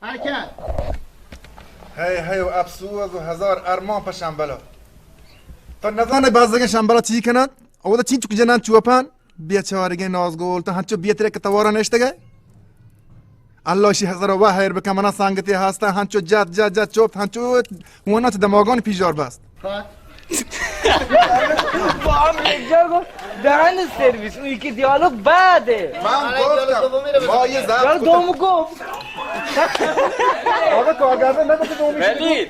اکن. هی هی و افسوز و هزار ارمان په شمبلا. تو نزانئے بزگیں شمبلا چی کننت؟ اودا چینچک جننت چوپان؟ بیچارگیں نازگل، تو هنچو بے ترک توارا نشتگئے؟ الله شی هزار و هیر بکن، منا سنگتے هستن، هنچو جت جت جت چوپت، هنچو هونت دماغان پیجار بست. با هم یک جا گفت دهن سرویس، اون یکی دیالوگ بعده. من گفتم، ما یه ضبط دیالوگ دوم گفت. آقا کارگردان نگفت دومیش. ولی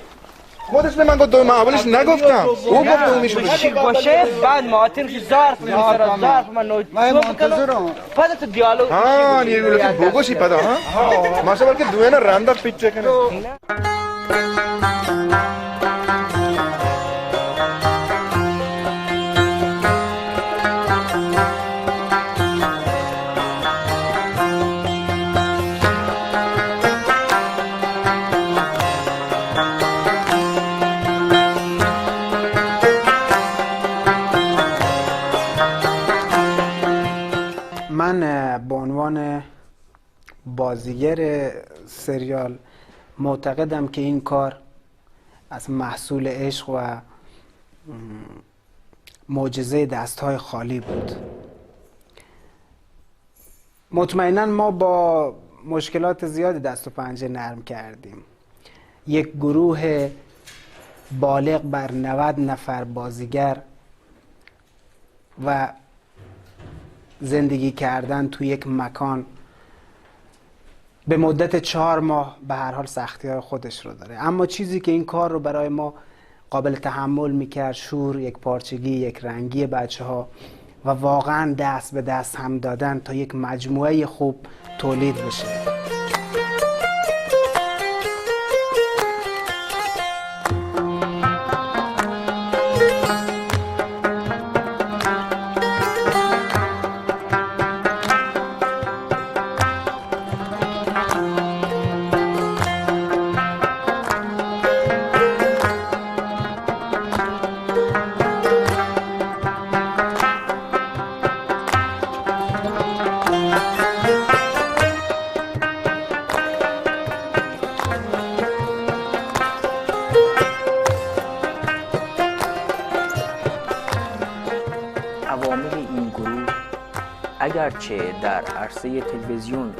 خودش به من گفت دوم، اولش نگفتم. او گفت دومیش. شیر باشه، بعد ماتم شی ظرف، مثلا ظرف من نو من چوب کنم. منتظرم. پس تو دیالوگ ها، نیه گفت بگوشی پدا، ها؟ ماشاءالله که دوینا رنده پیچه کنه. من، اه، به عنوان بازیگر سریال معتقدم که این کار از محصول عشق و، م، معجزهٔ دست‌های خالی بود. مطمئناً ما با مشکلات زیادی دست و پنجه نرم کردیم. یک گروه بالغ بر نود نفر بازیگر و زندگی کردن تو یک مکان به مدت چهار ماه به هر حال سختی‌های خودش رو داره، اما چیزی که این کار رو برای ما قابل تحمل می‌کرد، شور، یک پارچگی، یک رنگی بچه‌ها و واقعاً دست به دست هم دادن تا یک مجموعهٔ خوب تولید بشه. عوامل این گروه اگرچه در عرصهٔ تلویزیون، اه،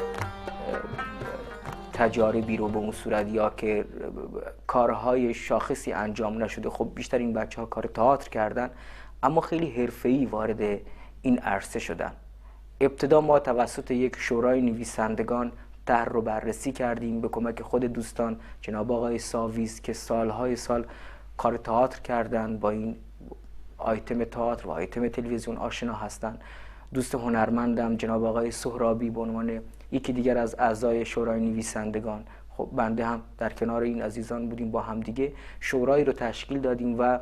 تجاربی رو به اون صورت یا که کارهای شاخصی انجام نشده، خب بیشتر این بچه‌ها کار تئاتر کردن، اما خیلی حرفه‌ای وارد این عرصه شدن. ابتدا ما توسط یک شورای نویسندگان طرح رو بررسی کردیم به کمک خود دوستان، جناب آقای ساویز که سالهای سال کار تئاتر کردن، با این آیتم تئاتر و آیتم تلویزیون آشنا هستند. دوست هنرمندم جناب آقای سهرابی به عنوان یکی دیگر از اعضای شورای نویسندگان، خب بنده هم در کنار این عزیزان بودیم، با همدیگه شورایی رو تشکیل دادیم و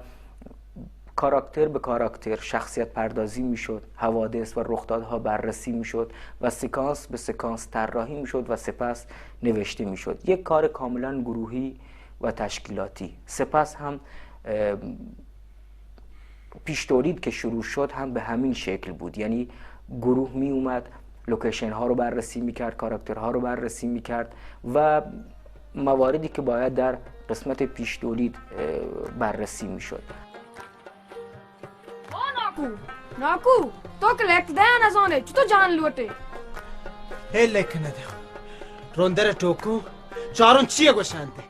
کاراکتر به کاراکتر شخصیت پردازی می‌شد، حوادث و رخدادها بررسی می‌شد و سکانس به سکانس طراحی می‌شد و سپس نوشته می‌شد. یک کار کاملاً گروهی و تشکیلاتی. سپس هم، اه، پیش تولید که شروع شد هم به همین شکل بود، یعنی گروه می اومد، لوکیشن ها رو بررسی می‌کرد، کاراکترها رو بررسی می‌کرد و مواردی که باید در قسمت پیش تولید، اه، بررسی می‌شد. او ناکو، ناکو، تو که لیکت دئیگ نزانے، چطور جان لوٹے؟ اے لیک نہ دے۔ روندر ٹوکو، چاروں چیے گوشانتے؟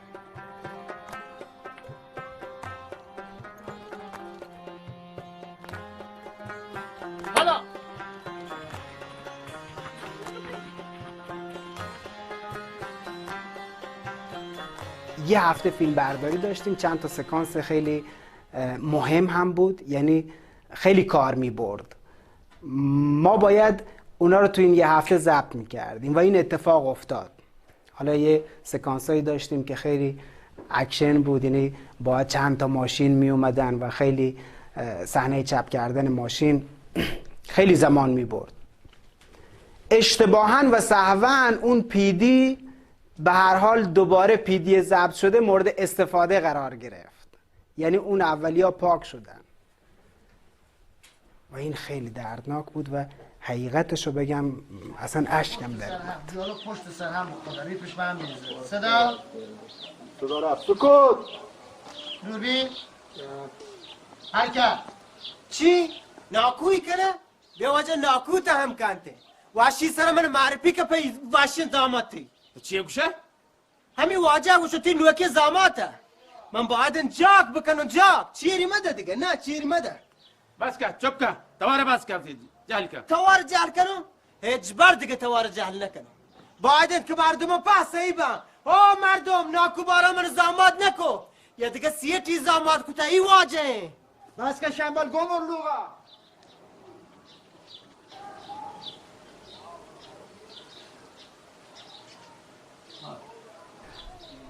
یه هفته فیلم برداری داشتیم، چند تا سکانس خیلی، اه، مهم هم بود، یعنی خیلی کار می‌برد. ما باید اونا رو تو این یه هفته ضبط می‌کردیم و این اتفاق افتاد. حالا یه سکانسایی داشتیم که خیلی اکشن بود، یعنی باید چند تا ماشین می اومدن و خیلی، اه، صحنهٔ چپ کردن ماشین خیلی زمان می برد. اشتباهاً و سهواً اون پیدی به هر حال دوباره پیدی ضبط شده مورد استفاده قرار گرفت، یعنی اون اولیا پاک شدن. و این خیلی دردناک بود و حقیقتشو بگم، اصلاً اشکم در اومد. دیالوگ پشت سر هم بخدا، ریتمش به هم می‌ریزه. صدا؟ صدا رفت. سکوت! دوربین؟ حرکت! چی؟ ناکوئی کنه؟ بے وجہ ناکو تا ہم کانتے. واشی سر من معرفی کپے، واشی داماتی. چی گوشه؟ ہمی واجہ گوشتی نوکے زاماتا. من باید جاک بکنم، جاک. چیری مدہ دیگه، نه چیری مدہ. بس که، چپ که، توار بس که، جهل که. توار جهل کنم؟ هیچ بر دیگه توار جهل نکنم. باید که مردم پس ای با. او مردم، ناکو بارا من زامات نکو. یا دیگه سیٹی زامات کتا ای واجه. بس که شمبل گمر لوغا.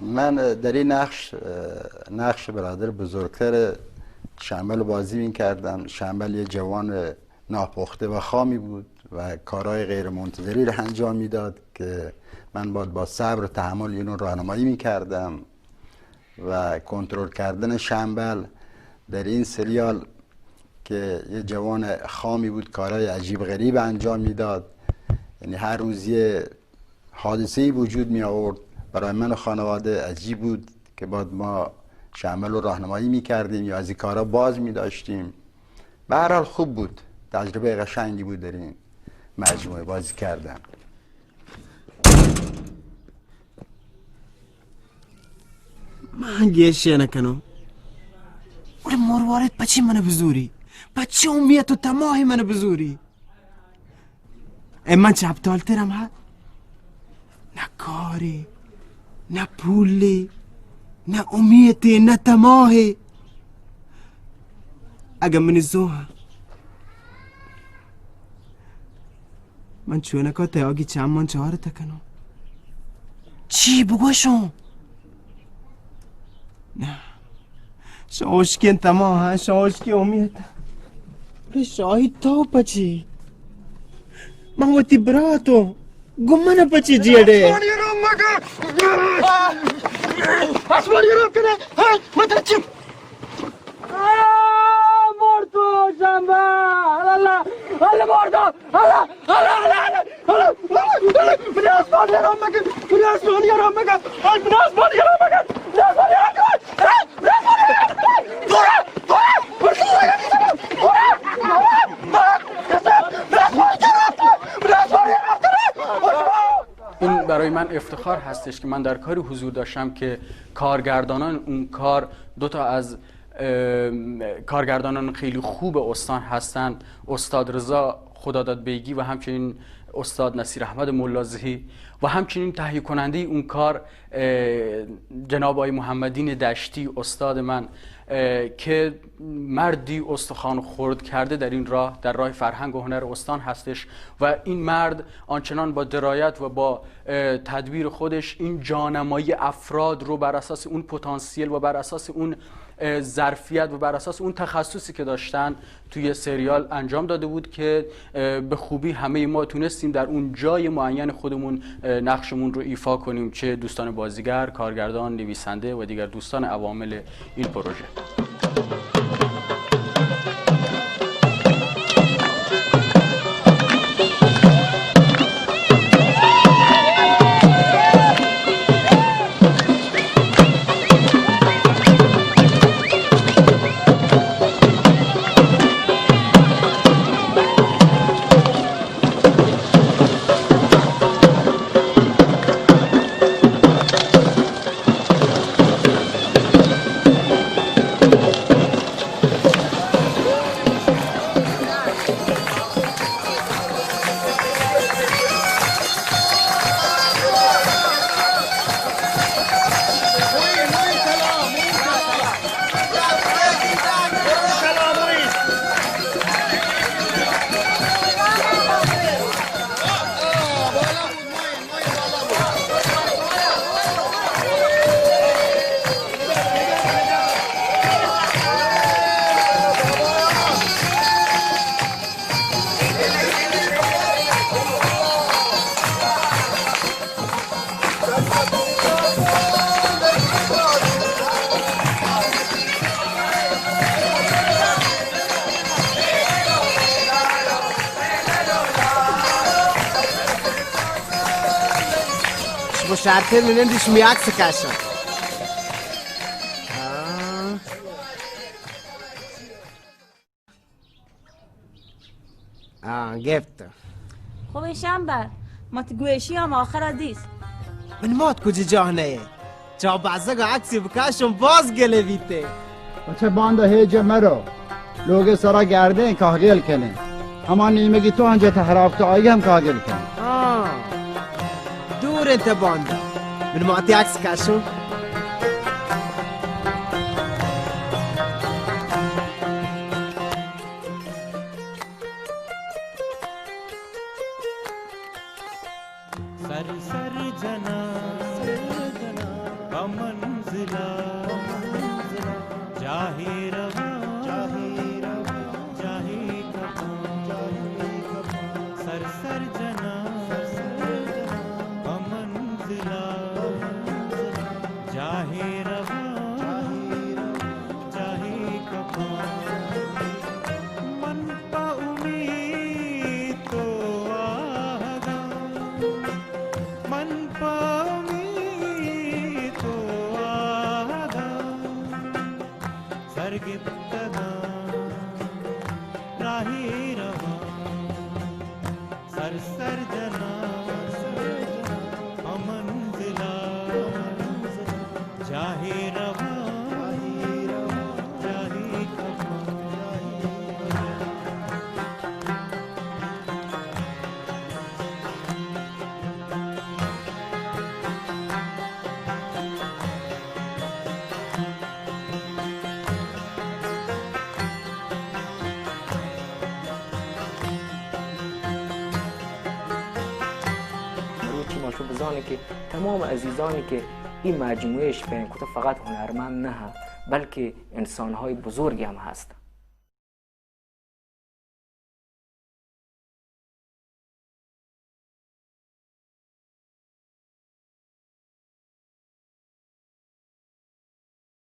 من در این نقش، نقش برادر بزرگتر شمبل بازی می‌کردم. شمبل یه جوان ناپخته و خامی بود و کارهای غیر منتظری را انجام می‌داد که من باید با صبر و تحمل اینو راهنمایی می‌کردم و کنترل کردن شمبل در این سریال که یه جوان خامی بود، کارهای عجیب غریب انجام می‌داد. یعنی هر روز یه حادثه‌ای وجود می‌آورد. برای من و خانواده عجیب بود که باید ما شمبل رو راهنمایی می‌کردیم یا از این کارا باز می‌داشتیم. به هر حال خوب بود، تجربهٔ قشنگی بود در این مجموعه بازی کردن. من گیشے نکنم. گڑا مروارید پچی من بزوری؟ پچی امیت و تماہی من بزوری؟ اے من چہ ابدالترم ہا؟ نہ کارے، نہ پولے، نہ امیتے، نہ تماہے. اگہ منی زو ہا، من چونکا تیاگی چم من چارت کنوں. چی بگوشوں؟ نہ. شوشکیں تما ہاں، شوشکیں امید. بلے شاہی تو پچی؟ من وتی براتوں. گوں من پچی جیڑے؟ آسمانی رو کنے. ہاں، من ترچی. آ، مردو جمبا. اللہ، اللہ، مردو. اللہ، اللہ، اللہ، اللہ، اللہ، اللہ، اللہ، منی آسمانی حرام مکن، منی آسمانی حرام مکن، آ، منی آسمانی حرام مکن، منی آسمانی حرام مکن، آ، منی آسمانی حرام مکن. دورا، دورا، دورا، دورا، منی آسمانی حرام مکن، منی آسمانی حرام مکن. این برای من افتخار هستش که من در کاری حضور داشتم که کارگردانان اون کار دو تا از اه، کارگردانان خیلی خوب استان هستند، استاد رضا خداداد بیگی و همچنین استاد نصیر احمد ملازهی و همچنین تهیه کنندهٔ اون کار، اه، جناب آقای محمدین دشتی، استاد من، اه، که مردی استخوان خرد کرده در این راه، در راه فرهنگ و هنر استان هستش و این مرد آنچنان با درایت و با، اه، تدبیر خودش این جانمایی افراد رو بر اساس اون پتانسیل و بر اساس اون اه، ظرفیت و بر اساس اون تخصصی که داشتن توی سریال انجام داده بود که، اه، به خوبی همهٔ ما تونستیم در اون جای معین خودمون، اه، نقشمون رو ایفا کنیم، چه دوستان بازیگر، کارگردان، نویسنده و دیگر دوستان عوامل این پروژه. شرتر منندی شمی عکس کشم. آه. آه، گپت. خوبی شمبر، مت گوشی هم آخر دیست. من مات کجی جاه نه. چا بزگ عکسی بکشم باز گله بیته. بچه باندا هیچ جا مرو. لوگ سرا گردیں کاگل کنیں. هما نیمگی تو انجا تهراب تو آئی هم کاگل کنیں. آه. دور انت باندا. من ماتی عکس کشم. سر سر جناں پہ منزلا، جاہے رواں، جاہے کپاں، سر سر جناں پہ منزلا، جاہے رواں، جاہے کپاں. من پہ امیت تو آہگاں، من پہ امیت تو آہگاں، سر گپتگاں راہی رواں. سر سر جناں پہ منزلا، جاہے رواں، جاہے کپاں. مروچی ما شما بزانیں کہ تمام عزیزانی کہ این مجموعه اش پین کتا فقط هنرمند نه، بلکه انسان‌های بزرگی هم هست.